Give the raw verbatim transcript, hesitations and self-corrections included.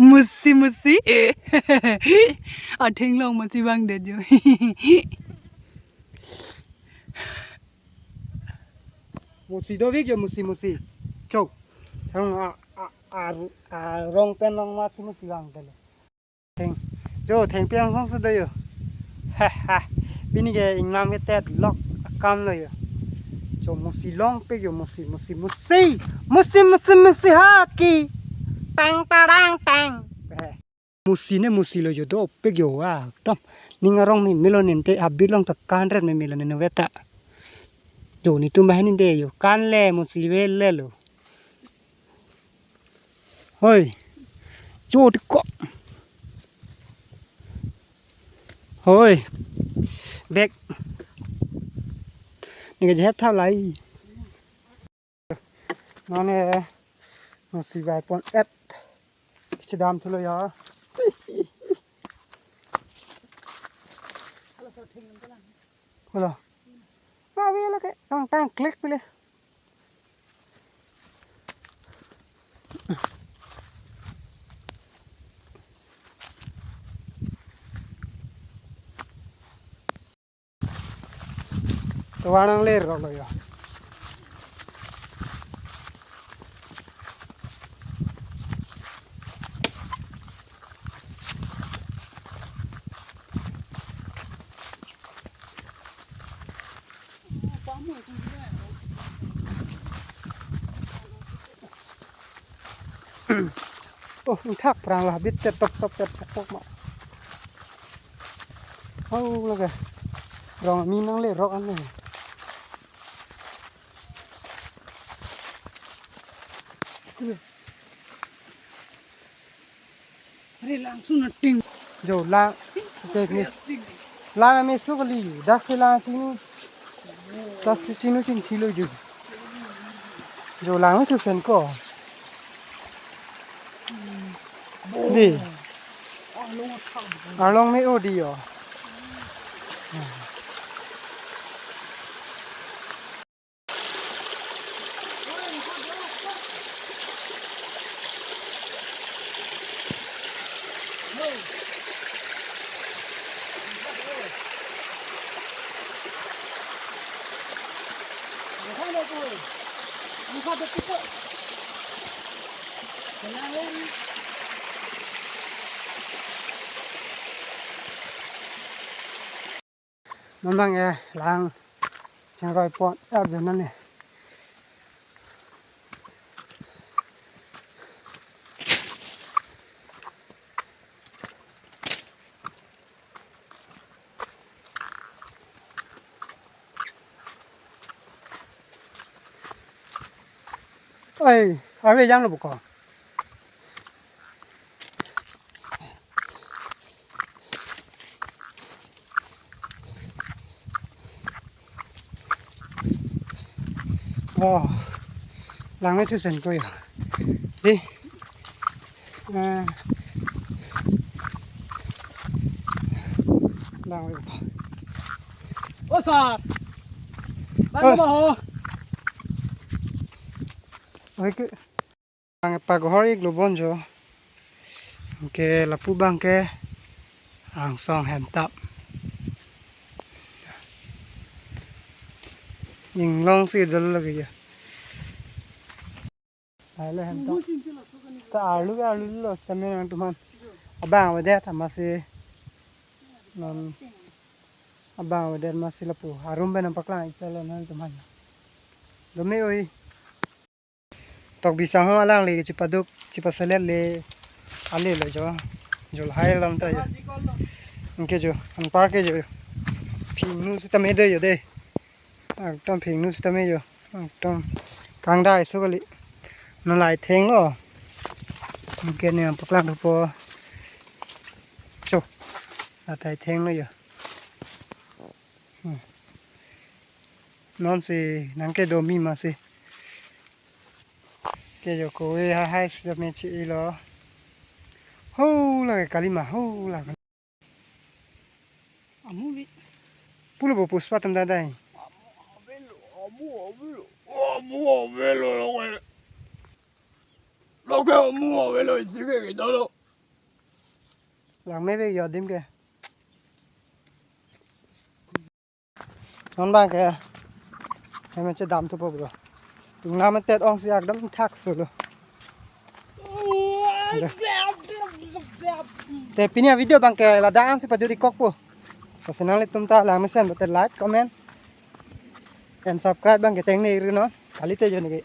Musi musi. Athenglong musi bang det jo. Musi dovik jo, musi musi. Chok. Thang a a a a rong pen long musi musi bang det lo. Theng. Jo, thengpi angsong si do jo. Ha ha. Pini ke ingnam ke tet lok akam lo jo. Jo, musi longpik jo, musi musi musi. Musi musi musi hockey. Tang tarang tang. Eh. Musi ne musi lo jo, dopik jo, ah, tom. Ning arong me melo ninte, abit long ta kanret me melo ninte veta. Jo, netum banghini de jo, kanle musi vele lo. Hoi. Jo, diko. Hoi. Bek. Neke jehep tha lai. Mane, musi bai pon et. Kachedam thulo ya. Halo. Ma velo ke, tang tang klik pile. Tovar nanglerok lo ya. Oh, ingthak prang la, bit tet tok tok tet tok tok ma. Oh, lake. Rong mi nanglerok an le. Are lang su na ting. Jo, lang. Te ni. Lang me su kali. Dak si lang chingnu. Dak si chingnu chingthi lo jo. Jo, lang me thusen ko. Di. Arlong me o di jo. Memang ya, lang chengroi pon, eh, benar nih. Oi, arve jang lo buko. Oh, lang me thusen ko ya. Di. Eh. Lang me. Oh, sir. Lang Oh. me ho. Oke. Bang pagohor ik lo bon jo. Ke lapu bang ke angsong hemtap. Inglong si dolo lagi ya. Ai le hemtap. Ta arlu ke arlu lo sitame nangtum aphan. Abang avedet amatsi. Non abang avedet amatsi lapu. Arum pen nangpaklang ik chalo nangtum aphan. Dome oi. Tokbi sang ho alangli chipaduk, chipaselet le ale lo jo. Jo lahai alam ta jo. Anke jo, anparke jo. Phingnu sitame do jo de. Ekdom phingnu sitame jo. Ekdom kangdai so kali. Non lahai thenglo. Anke ne paklang thupo. Cho. Lahai thenglo jo. Hmm. Nonsi nangkedo mi amatsi. Ke jo ko e ha hai sitame chi-ilo. Ho la kalima, ho la. Amu bi. Pulo bo Puspa atum dadai. Amu avelo, amu avelo, amu avelo lo ke. Lo ke amu avelo isi ke kita lo. Langme ave adim ke. Non abang ke. Hem chedam thupo bro. Ingnam tet ongsi ekdom thak solo. Te pini avideo abang ke ladak ansi pajut-ik kokpo. Lasi nanglitum ta langmesen pulote like, comment, and subscribe abang ke tengne ri non. Kalite jo neke.